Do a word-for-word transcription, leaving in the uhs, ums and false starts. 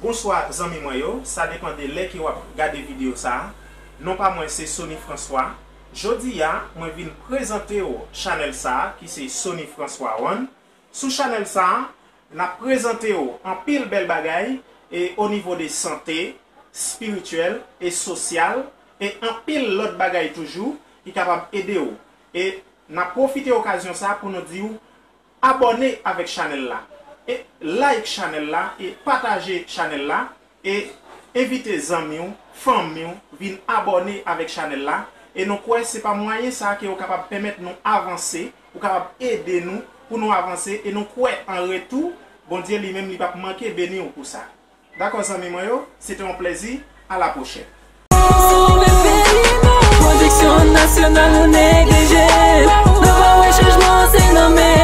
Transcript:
Bonswa zanmi mwen yo, sa depann de lè ke w ap gade videyo sa a. Non pa mwen se Sony François. Jodi a, mwen vin prezante w chanèl sa a ki se Sony François One. Sou chanèl sa a, n ap prezante w anpil bèl bagay e o nivo de sante, espirityèl e sosyal e anpil lòt bagay toujou ki kapab ede w. E n ap pwofite okazyon sa a pou nou di w abòne avèk chanèl la, e like chanèl la, e pataje chanèl la, e envite zanmi w, fanmi w vin abòne avèk chanèl la. E nou kwè se pa mwayen sa ke w kapab pèmèt nou avanse, ou kapab ede nou pou nou avanse, e nou kwè an retou, Bondye li menm li p ap manke beni w pou sa. Dakò zanmi mwen yo, se te yon plèzi, a la pwochèn. Sove peyi nou. Pwodiksyon nasyonal nou neglije. Nou pa wè chanjman se nan men